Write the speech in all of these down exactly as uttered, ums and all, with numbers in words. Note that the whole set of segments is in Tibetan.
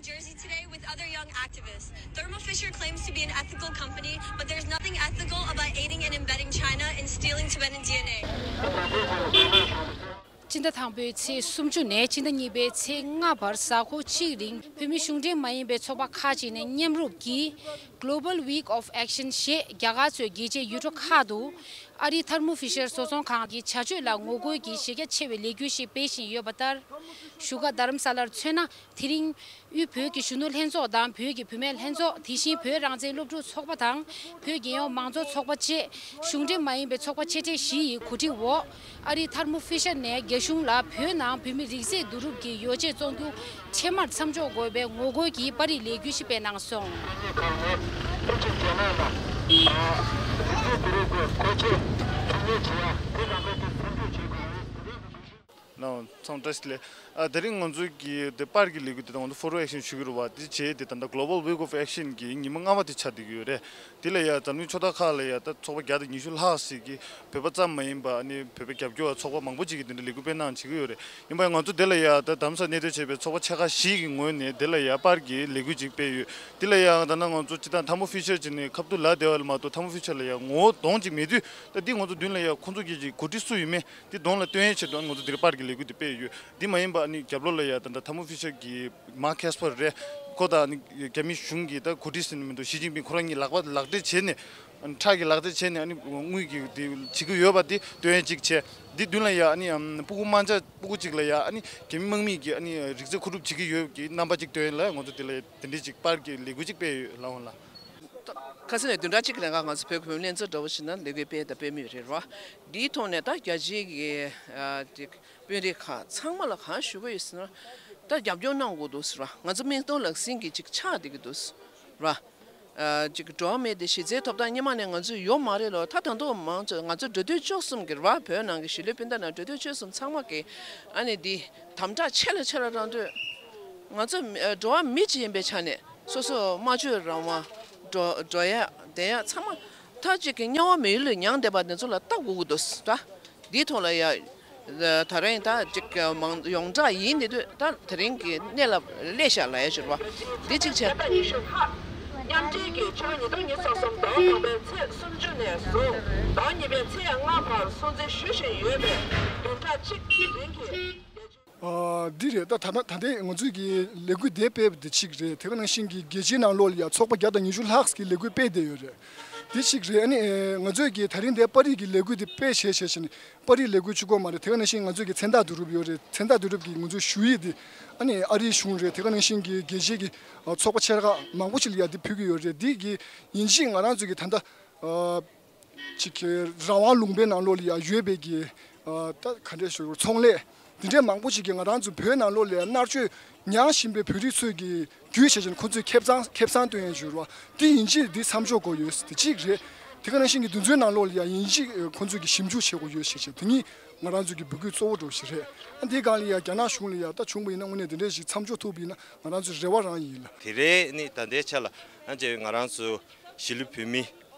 Jersey today with other young activists. Thermo Fisher claims to be an ethical company, but there's nothing ethical about aiding and embedding China in stealing Tibetan D N A. སྤྱི་ཟླ་དང་པོའི་ཚེས་སུམ་ཅུ་ནས་སྤྱི་ཟླ་གཉིས་པའི་ཚེས་ལྔ་བར་གཟའ་འཁོར་གཅིག་རིང་བོད་མི་གཞུང་འབྲེལ་མ་ཡིན་པའི་ཚོགས་པ་ཁག་ཅིག་ནས་མཉམ་རུབ་ཀྱིས་Global Week of Action ཞེས་རྒྱ་གར་གཙོས་རྒྱལ་སྤྱིའི་ཡུལ་གྲུ་ཁག་ཏུ་ཨ་རིའི་ཐར་མོ་ཕི་ཤར་བཟོ་ཚོང་ཁང་གི་བྱ་སྤྱོད་ལ་ངོ་རྒོལ་གྱིས་གཞི་རྒྱ་ཆེ་བའི་ལས་འགུལ་ཞིག་སྤེལ་བཞིན་ཡོད་པ་ལྟར། བཞུགས་སྒར་རྡ་རམ་ས་ལར་མཚོན་ན། དེ་རིང་དབུས་བོད་ཀྱི་གཞོན་ནུ་ལྷན་ཚོགས་དང་བོད་ཀྱི་བུད་མེད་ལྷན་ཚོགས། དེ་བཞིན་བོད་རང་བཙན་སློབ་ཕྲུག་ཚོགས་པ་དང་བོད་རྒྱལ་ཡོངས་མང་གཙོ་ཚོགས་པ་བཅས་གཞུང་འབྲེལ་མ་ཡིན་པའི་ཚོགས་པ་ཆེ་གྲས་བཞི་ཡི་གོ་སྒྲིག་འོག་ཨ་རིའི་ཐར་མོ་ཕི་ཤར་ནས་རྒྱ་གཞུང་ལ་བོད་ནང་བོད་མི་རིགས་རྫས་བསྡུ་རུབ་ཀྱི་ཡོ་བྱད་བཙོང་རྒྱུ་འཕྲལ་མར་མཚམས་འཇོག་དགོས་པའི་ངོ་རྒོལ་གྱི་པར་རིས་ལས་འགུལ་ཞིག་སྤེལ་གནང་སོང་། ནའོ་ཚང་བཀྲ་ཤིས་བདེ་ལེགས། ཨ་དེ་རིང་ང་ཚོའི་གི་དེ་པར་གྱི་ལས་འགུལ་དེ་དང་ང་ཚོ་Photo Action ཞུ་གི་རེད་བ། དེ་བྱས་དེ་ད་ལྟ་Global Week of Action གི་ཉི་མ་ལྔ་པ་དེ་ཆགས་བསྡད་ཀྱི་ཡོད་རེད། དེ་ལ་ཡ་འཛམ་གླིང་ཕྱོགས་མཐའ་ཁག་ལ་ཡ་ད་ཚོགས་པ་བརྒྱ་དང་ཉི་ཤུ་ལྷག་ཞིག་གིས་བོད་པ་ཙམ་མ་ཡིན་པ་ཨ་ནི་བོད་པའི་རྒྱབ་སྐྱོར་བ་ཚོགས་པ་མང་པོ་ཅིག་གིས་དེ་འདྲ་ལས་འགུལ་སྤེལ་གནང་བྱེད་ཀྱི་ཡོད་རེད། ཡིན་པ་ཡང་ང་ཚོ་དེ་ལ་ཡ་ད་དྷ་རམ་ས་ལར་གནས་སྡོད་བྱས་པའི་ཚོགས་པ་ཆེ་ཁག་བཞི་གི་ངོས་ནས་དེ་ལ་ཡ་པར་གྱི་ལས་འགུལ་ཅིག་སྤེལ་ཡོད། དེ་ལ་ཡ་ད་ནང་ང་ཚོ་སྤྱིར་བཏང་ཐར་མོ་ཕི་ཤར་བྱས་ནས་ཁ་ཐུག་ལབ་བསྡད་པ་ལ་མ་གཏོགས་ཐར་མོ་ཕི་ཤར་ལ་ཡ་ངོ་བོ་གདོང་ཅིག་མེད་དུས། ད་འདི་ང་ཚོ་མདུན་ལ་ཡ་ཁོང་ཚོ་གི་ཅིག་གོ་སྒྲིག་སུ་ཡོད་མེད་འདི་གདོང་ལ་སྟོན་ཡའི་ཆེད་དུ་ང་ཚོ་འདིར་པར་གྱི་ལས་འགུལ་འདི་སྤེལ་ཡོད། འདི་མ་ཡིན་པ་ཨ་ནི་རྒྱབ་ལོགས་ལ་ཡ་ད་ལྟ་ཐར་མོ་ཕི་ཤར་གྱི་མར་ཁེ་སི་པར་རེད། ཁོ་དང་ཨ་ནི་རྒྱ་མི་གཞུང་གི་ད་གོ་སྒྲིག་ཟེར་ནས་མི་འདུག་ཞི་ཅིན་ཕིང་ཁོ་རང་གཉིས་ལག་པ་ལག་སྦྲེལ་བྱས་ནས་ཨ་ནི་ཁྲག་གི་ལག་སྦྲེལ་བྱས་ནས་ཨ་ནི་དངུལ་གྱི་འདི་བྱེད་ཀྱི་ཡོད་པ་འདི་སྟོན་ཡ་གཅིག་བྱས། འདི་མདུན་ལ་ཡ་ཨ་ནི་ཨམ་སྤུ་གུ་དམར་འབྱར་སྤུ་གུ་གཅིག་ལ་ཡ་ཨ་ནི་རྒྱ་མི་དམག་མིས་ཀྱི་ཨ་ནི་རིག་རྩལ་མཁོ་སྒྲུབ་བྱེད་ཀྱི་ཡོད་ཀྱི་རྣམ་པ་གཅིག་སྟོན་ཡ་ལ་ང་ཚོ་འདི་ལ་ཡ་དེ་འདྲའི་གཅིག་པར་གྱི་ལས་འགུལ་གཅིག་སྤེལ་ཡོད་ལགས་འོང་ལགས། ཁ་སང་ནས་བདུན་ཕྲག་གཅིག་ལས་ཀ་ང་ཚོ་བོད་མི་ལྷན་ཚོགས་འདྲ་བོ་ཞིག་ནང་ལས་འགུལ་སྤེལ་དང་སྤེལ་མུས་རེད་བ། འདིའི་ཐོག་ནས་ད་རྒྱ་ཆེའི་གི་ཨ་དེ་དཔོན་རིགས་ཁག་ཚང་མ་ལ་གང་ཞུ་གི་ཡོད་ཟེར་ན། ད་རྒྱབ་སྐྱོར་གནང་དགོས་འདུག་ཟེར་བ། ང་ཚོ་མིག་མཐོང་ལག་ཟིན་གྱི་ཅིག་ཆགས་བསྡད་ཀྱི་འདུག་ཟེར་བ། ཨ་ཅིག་འགྲོ་བ་མིའི་དེ་གཞི་རྩའི་ཐོབ་ཐང་སྔོན་མ་ནས་ང་ཚོ་ཡོད་མ་རེད་ལོ། ད་ད་དུང་མང་ཚོགས་ང་ཚོ་འགྲོ་སྡོད་བཅུ་གསུམ་གྱི་རེད་བ། བོད་ནང་གི་གཞིས་ལུས་སྤུན་ཟླ་ནང་འགྲོ་སྡོད་བཅུ་གསུམ་ཚང་མ་གི་ཨ་ནི་འདི་དམ་དྲག་ཆེ་ལ་ཆེ་ལ་རང་དུས་ང་ཚོ་མི་ཨ་འགྲོ་བ་མི་གཅིག་ཡིན་པའི་ཆ་ནས་སོ་སོ་སྨྲ་བརྗོད་རང་དབང་འགྲོ་འགྲོ་ཡ་བསྡད་ཡ་ཚང་མ་ད་ཅིག་གི་དམྱལ་བ་མི་ཡུལ་ལ་མྱངས་བསྡད་པ་འདི་ཚོ་ལ་ལྟ་དགོས་ཀྱི་འདུག་ད། འདིའི་ཐོག་ལ་ཡ། ད་རིང་ད་ཅིག་མང་ཡོངས་གྲགས་ཡིན་ནི་དུས་ད་དེ་རིང་གི་གནས་ལ་སླེབས་ཤག་ལ་ཡ་ཞུ་བ། འདི་གཅིག་བྱས། ཉིས་སྟོང་ཉི་ཤུ་ལྷག་མཉམ་འབྲེལ་གྱིས་ཕྱི་ལོ་ཉིས་སྟོང་ཉི་ཤུ་རྩ་གསུམ་ཟླ་བ་དང་པོའི་ཚེས་སུམ་ཅུ་ནས་བཟུང་ཟླ་བ་གཉིས་པའི་ཚེས་ལྔ་བར་སྲུང་བརྩི་ཞུ་བཞིན་ཡོད་པའི་བདུན་ཕྲག་གཅིག་གི་རིང་གི། ཨ་འདི་རེད། ད་ད་ད་ལྟའི་ང་ཚོའི་གི་ལས་འགུལ་དེ་སྤེལ་བ་དེ་གཅིག་རེད། དེ་ག་ནང་བཞིན་གྱི་རྒྱལ་སྤྱིའི་ནང་ལོགས་ལ་ཡང་ཚོགས་པ་བརྒྱ་དང་ཉི་ཤུ་ལྷག་གི་ལས་འགུལ་སྤེལ་བསྡད་ཡོད་རེད། དེ་གཅིག་རེད། ཨ་ནི་ཨེ་ང་ཚོའི་གི་ད་རིང་དེ་པར་རིས་ཀྱི་ལས་འགུལ་དེ་སྤེལ་བྱས་བྱས་བྱས་ནས་པར་རིས་ལས་འགུལ་གཅིག་པོ་མ་རེད། དེ་ག་ནང་བཞིན་ང་ཚོའི་གི་མཚན་རྟགས་བསྡུ་རུབ་ཡོད་རེད། མཚན་རྟགས་བསྡུ་རུབ་ཀྱི་ང་ཚོའི་ཞུ་ཡིག་དེ་ཨ་ནི་ཨ་རིའི་གཞུང་རེད། དེ་ག་ནང་བཞིན་གྱི་རྒྱལ་སྤྱིའི་གི་ཨ་ཚོགས་པ་ཆེ་ཁག་མང་པོ་ཞིག་ལ་ཡང་དེ་ཕུལ་གྱི་ཡོད་རེད། དེ་གི་ཡིན་གཅིག་ང་རང་ཚོའི་གི་ད་ལྟ་ཨ། ཅིག་གི་རང་དབང་ལུང་པའི་ནང་ལོགས་ལ་ཡང་ཡོད་པའི་གི་ཨ་ད་ག་འདྲས་ཞུ་དགོས། ཚོང་ལས་འདི་འདྲས་མང་པོ་ཞིག་གིས་ང་རང་ཚོ་བོད་ནང་ལོགས་ལ་མནར་གཅོད་མྱངས་བཞིན་པའི་བོད་རིགས་ཚོས་ཀྱི་རྒྱུས་བྱས་ཀྱང་ཁོ་ཚོས་ཁེ་བཟང་ཁེ་བཟང་སྟོན་ཡང་འགྱུར་བ་འདི་ཡིན་གཅིག་འདི་མཚམས་འཇོག་དགོས་ཡོད་དེ་གཅིག་རེད། དེ་ག་ནང་བཞིན་གྱི་འདི་ཚོའི་ནང་ལོགས་ལ་ཡང་ཡིན་གཅིག་ཁོ་ཚོས་ཀྱི་ཞིབ་འཇུག་བྱེད་དགོས་ཡོད་ཞེས་བྱས་དེ་གཉིས་ང་རང་ཚོ་གི་འབོད་སྐུལ་གཙོ་བོ་འགྲོ་ཞིག་རེད། ཨ་འདིའི་སྒང་ལ་ཡང་རྒྱ་ནག་གཞུང་ལ་ཡང་ད་བྱུང་བ་ཡིན་ན་དངོས་གནས་འདི་འདྲས་ཞིག་མཚམས་འཇོག་ཐུབ་པ་ཡིན་ན་ང་རང་ཚོའི་རེ་བ་རང་ཡིན་ལ། དེ་རེད། ནི་ད་ལྟའི་ཆ་ལ་ཨ་ཅེ་ང་རང་ཚོ་གཞིས་ལུས་བོད་མི་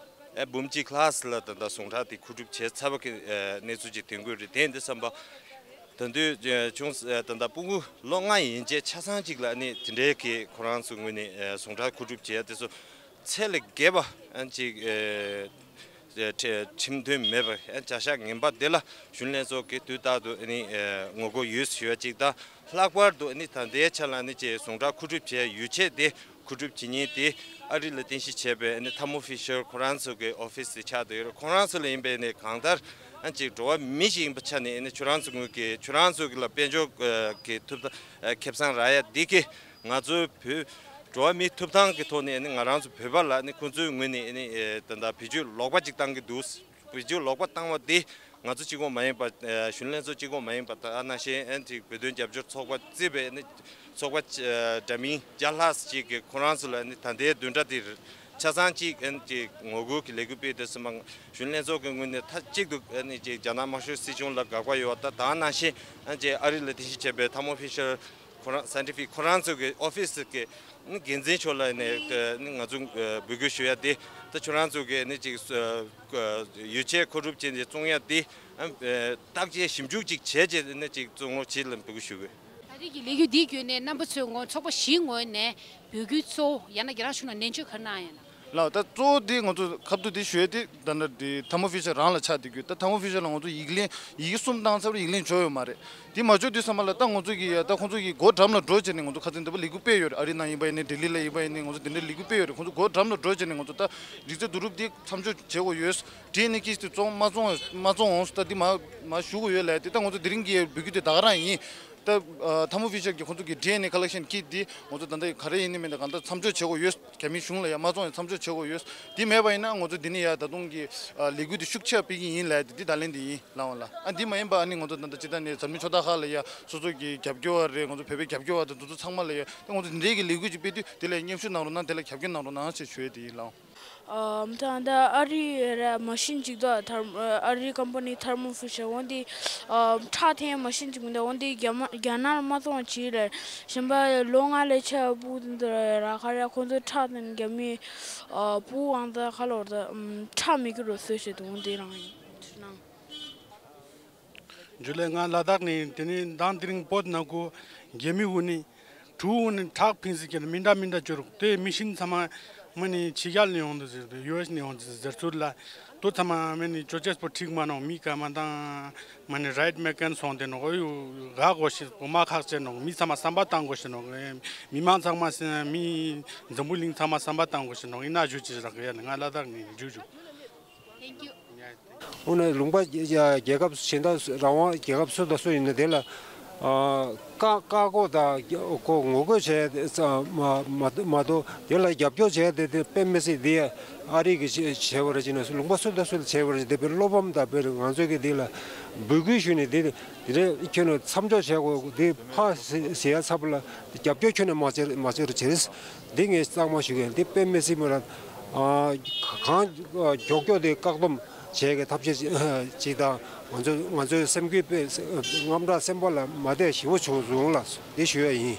ཨེ་འབུམ་གཅིག་ལྷག་ལ་ད་ལྟ་ཟུངས་ཁྲག་དེ་མཁོ་སྒྲུབ་བྱས་ཚར་བ་གི་ཨེ་གནས་ཚུལ་ཅིག་ཐོན་གྱི་རེད། དེ་ཡིན་དུས་ཙམ་པ་ད་དུས་ཨེ་ཆུང་ཨེ་ད་ལྟ་སྤུ་གུ་ལོ་ལྔ་ཡན་ཆད་ཆ་ཚང་གཅིག་ལ་ནི་དེ་འདྲའི་གི་ཁོ་རང་ཚོའི་ངོས་ནས་ཨེ་ཟུངས་ཁྲག་མཁོ་སྒྲུབ་བྱས་དེ་ཚོ་ཚད་ལས་བརྒལ་བ་ཨ་ཅིག་ཨེ་ཁྲི་ཁྲིམས་མཐུན་མེད་པ་ཨེ་བྱ་གཞག་ངན་པ་དེ་ལ་གཞོན་ལྷན་ཚོགས་ཀྱིས་དུས་རྟག་ཏུ་ཨེ་ནི་ཨེ་ངོ་རྒོལ་ཡོད་ཞུ་བ་ཅིག་དང་། ལྷག་པར་དུ་ནི་ད་ལྟའི་ཆ་ལ་ནི་ཅེས་ཟུངས་ཁྲག་མཁོ་སྒྲུབ་བྱས་ཡོ་བྱད་དེ་མཁོ་སྒྲུབ་བྱེད་མཁན་དེ་ཨ་རི་ལ་རྟེན་གཞི་བྱས་པའི་ནི་ཐར་མོ་ཕི་ཤར་ཁོ་རང་ཚོ་གི་ཨོ་ཕི་སི་དེ་ཆགས་བསྡད་ཡོད་རེད། ཁོ་རང་ཚོ་ལ་ཡིན་པའི་ནི་གང་ལྟར་ཨ་ཅིག་འགྲོ་བ་མི་ཞིག་ཡིན་པའི་ཆ་ནས་ནི་ཁྱོད་རང་ཚོ་ངོས་ཀྱི་ཁྱོད་རང་ཚོ་གི་ལ་དཔལ་འབྱོར་གི་ཐུབ་ཐང་ཁེ་བཟང་རག་ཡ་འདི་གི་ང་ཚོའི་བོད་འགྲོ་བ་མིའི་ཐུབ་ཐང་གི་ཐོག་ནས་ནི་ང་རང་ཚོ་བོད་པ་ལ་ནི་ཁོང་ཚོའི་ངོས་ནས་ནི་ད་ལྟ་བེད་སྤྱོད་ལོག་པ་ཅིག་བཏང་གི་འདུག་བེད་སྤྱོད་ལོག་པ་བཏང་བ་དེ་ང་ཚོ་གཅིག་པོ་མ་ཡིན་པ། གཞོན་ལྷན་ཚོགས་གཅིག་པོ་མ་ཡིན་པ། ད་ནང་བཞིན་ཨན་ཅིག་བོད་དོན་རྒྱབ་སྐྱོར་ཚོགས་པ་བརྩིས་པའི་ནི་ཚོགས་པ་འདྲ་མིན་བརྒྱ་ལྷག་ཅིག་གིས་ཁོ་རང་ཚོ་ལ་ནི་ད་ལྟའི་བདུན་ཕྲག་འདིར་ཆ་ཚང་གཅིག་ཨན་ཅིག་ངོ་རྒོལ་གྱི་ལས་འགུལ་སྤེལ་དུས་ཙམ་པ་གཞོན་ལྷན་ཚོགས་ཀྱི་ངོས་ནས་མཐའ་གཅིག་ཏུ་ཨན་ཅིག་རྒྱ་ནག་དམར་ཤོག་སྲིད་གཞུང་ལ་དགག་པ་ཡོད་པ། ད་ད་ནང་བཞིན་ཨན་ཅིག་ཨ་རི་ལ་རྟེན་གཞི་བྱས་པའི་ཐར་མོ་ཕི་ཤར་ཁོ་རང་སའེན་ཊི་ཕིག་ཁོ་རང་ཚོ་གི་ཨོ་ཕི་སི་གི་ནི་འགན་འཛིན་མཆོག་ལ་ནི་ནི་ང་ཚོ་འབོད་སྐུལ་ཞུ་ཡ་དེ་ད་ཁྱོད་རང་ཚོ་གི་ནི་ཅིག་ཡོ་བྱད་མཁོ་སྒྲུབ་བྱས་ནས་བཙོང་ཡ་དེ་བརྟག་དཔྱད་ཞིབ་འཇུག་ཅིག་བྱས་རྗེས་ནི་ཅིག་བཙོང་རོགས་བྱེད་ལ་འབོད་སྐུལ་ཞུ་དགོས། ཁྱེད་ཀྱི་ལས་འགུལ་འདིའི་བརྒྱུད་ནས་རྣམ་པ་ཚོས་ངོ་ཚོགས་པ་བཞིའི་ངོས་ནས་འབོད་སྐུལ་གཙོ་བོ་ཡང་ན་རྒྱ་ནག་གཞུང་ལ་ནན་བརྗོད་ག་རེ་གནང་ཡོད་ན། ལགས། ད་གཙོ་བོ་འདི་ང་ཚོ་ཁ་བསྡུ་འདི་ཞུ་ཡས་དེ་ད་ལྟ་འདི་ཐལ་མོ་ཕི་ཤར་རང་ལ་ཆགས་བསྡད་ཡོད། ད་ཐལ་མོ་ཕི་ཤར་ལ་ང་ཚོ་ཡིག་ལན་ཡི་གེ་གསུམ་བཏང་ཚར་བ་ཡིག་ལན་འབྱོར་ཡོད་མ་རེད། དེ་མ་འབྱོར་དུས་ཙམ་པ་ལ་ད་ང་ཚོ་གི་ཡ་ད་ཁོང་ཚོ་གི་སྒོ་འགྲམ་ལ་འགྲོ་བྱས་ནས་ང་ཚོ་ཁ་སང་འདི་པར་ལས་འགུལ་སྤེལ་ཡོད་རེད། ཨ་རི་ནང་ཡིན་པ་ཡིན་ནའི་ལྡི་ལི་ལ་ཡིན་པ་ཡིན་ནའི་ང་ཚོ་འདི་འདྲའི་ལས་འགུལ་སྤེལ་ཡོད་རེད། ཁོང་ཚོ་སྒོ་འགྲམ་ལ་འགྲོ་བྱས་ནས་ང་ཚོ་ད་རིག་རྩལ་བསྡུ་རུབ་འདི་མཚམས་འཇོག་བྱེད་དགོས་ཡོད། ཌི་ཨེན་ཨེ་ཀིཊ་དེ་བཙོང་མ་བཙོང་མ་བཙོང་འོང་། ད་འདི་མ་མ་ཞུ་དགོས་ཡོད་ལབ་དེ། ད་ང་ཚོ་དེ་རིང་གི་འབོད་སྐུལ་དེ་ད་ག་རང་ཡིན། ད་ཨ་ཐལ་མོ་ཕི་ཤར་གྱི་ཁོང་ཚོ་གི་ཌི་ཨེན་ཨེ་ཀ་ལེག་ཤན་ཀིཊ་འདི་ང་ཚོ་ད་ལྟ་ག་རེ་ཡིན་ནི་མིན་ནི་གང་ལྟར་མཚམས་འཇོག་བྱེད་དགོས་ཡོད། རྒྱ་མིའི་གཞུང་ལ་ཡ་མ་བཙོང་ཡ་མཚམས་འཇོག་བྱེད་དགོས་ཡོད། འདི་མེད་པ་ཡིན་ན་ང་ཚོ་འདི་ནས་ཡ་ད་དུང་གི་ཨ་ལས་འགུལ་འདི་ཤུགས་ཆེ་སྤེལ་གྱི་ཡིན་ལབ་དེ། འདི་བརྡ་ལན་འདི་ཡིན་ལགས་འོང་ལགས། ཨ་འདི་མ་ཡིན་པ་ཨ་ནི་ང་ཚོ་ད་ལྟ་སྤྱིར་བཏང་ནས་འཛམ་གླིང་ཕྱོགས་མཐའ་ཁག་ལ་ཡ་སོ་སོ་གི་རྒྱབ་སྐྱོར་བ་རེད། ང་ཚོ་བོད་པའི་རྒྱབ་སྐྱོར་བ་དང་དེ་ཚོ་ཚང་མ་ལ་ཡ་ད་ང་ཚོ་འདི་འདྲའི་གི་ལས་འགུལ་ཅིག་སྤེལ་དུས་དེ་ལ་མཉམ་ཞུགས་གནང་རོགས་གནང་། དེ་ལ་རྒྱབ་སྐྱོར་གནང་རོགས་གནང་ཞེས་ཞུ་ཡས་དེ་ཡིན་ལགས་འོང་། ཨ་ད་ལྟ་ཨ་རི་ར་མ་ཤིན་ཅིག་འདུག་ཐར་ཨ་རི་ཀམ་པ་ནི་ཐར་མོ་ཕི་ཤར། འོ་འདི་ཨ་ཁྲག་འཐེན་མ་ཤིན་ཅིག་མི་འདུག་འོ་འདི་རྒྱ་མ་རྒྱ་ནག་ལ་མ་བཙོང་བྱེད་རེད། གཞན་པ་ལོ་ལྔ་ལས་ཆེ་བ་སྤུ་འདི་ར་ག་རེ་ཁོང་ཚོ་ཁྲག་འཐེན། རྒྱ་མི་ཨ་སྤུ་ཨང་ད་ཁ་ལོར་ད་ཁྲག་མི་འགྱུར་རོ་སོས་ཤེས་འདུག་འོ་འདི་རང་ཡིན་ནང་། ཇུ་ལེ། ང་ལ་དྭགས་ནས། དེ་ནས་མདང་དེ་རིང་བོད་ནང་ཁུལ་རྒྱ་མི་གུན་ནས་གྲུ་གུན་ནས་ཁྲག་ཕིང་སི་ཁྱེར་མི་འདྲ་མི་འདྲ་བཅོས་རོགས། དེ་མི་ཤིན་ཚང་མ་མི་ནི་ཕྱི་རྒྱལ་ནས་ཡོང་འདུག་ཟེར་འདུག་ཡུ་ཨེས་ནས་ཡོང་འདུག་ཟེར་ཚུལ་ལ། དུ་ཚང་མ་མི་ནི་ཅོ་ཅེས་པོ་ཁྲིག་མ་ནོག་མི་ཀ་མ་དང་མི་ནི་རའིཊ་མེ་ཀན་སོང་དེ་ནོག་ཡུ་ག་གོ་ཤི་བོ་མ་ཁག་ཅེ་ནོག་མི་ཚང་མ་བསམ་པ་བཏང་གོ་ཤི་ནོག་མི་མང་ཚང་མ་སེ་མི་འཛམ་བུ་གླིང་ཚང་མ་བསམ་པ་བཏང་གོ་ཤི་ནོག་ཡིན་ན་ཞུ་ཅི་རག་ཡ་ནི་ང་ལ་དྭགས་ནས་ཇུ་ཇུ། Thank you. འོ་ན་ལུང་པ་རྒྱལ་ཁབ་གཞན་དག་རང་དབང་རྒྱལ་ཁབ་སུ་དང་སུ་ཡིན་ན་དེ་ལ་ཨ་བཀག་བཀག་འགོག་དང་ཁོ་ངོ་རྒོལ་བྱས་ཙམ་མ་མ་མ་གཏོགས་དེ་ལ་རྒྱབ་སྐྱོར་བྱས་དེ་དེ་དཔེ་མི་སྲིད། དེ་ཨ་རི་གི་བྱས་བྱས་པ་རེད་ཅེ་ན་ལུང་པ་སུ་དང་སུ་ལ་བྱས་པ་རེད་ཅེ་དེ་བས་བློ་ཕམ་དང་བས་ང་ཚོས་ཀྱི་དེ་ལ་འབོད་སྐུལ་ཞུས་ནས་དེ་དེ་རེད་ཁྱོད་ནས་མཚམས་འཇོག་བྱས་དགོས། དེ་ཕ་ཟེར་ཡ་ཚ་པོ་ལ་རྒྱབ་སྐྱོར་ཁྱོད་ནས་མ་བྱེད་མ་བྱེད་རུ་བྱེད། འདི་ངས་གཙང་མ་ཞུ་གི་ཡིན། འདི་དཔེ་མི་སྲིད་མོ་ར། ཨ་གང་མགྱོགས་མགྱོགས་དེ་བཀག་སྡོམ་བྱེད་གི་ཐབས་ཤེས་ཅིག་དང་། ང་ཚོ་ང་ཚོའི་སེམས་འགུལ་དཔེ་དངངས་སྐྲག་སེམས་པ་ལ་མ་བསྡད་ཞེ་པོ་བྱུང་བྱུང་ལ་འདི་ཞུ་ཡ་ཡིན།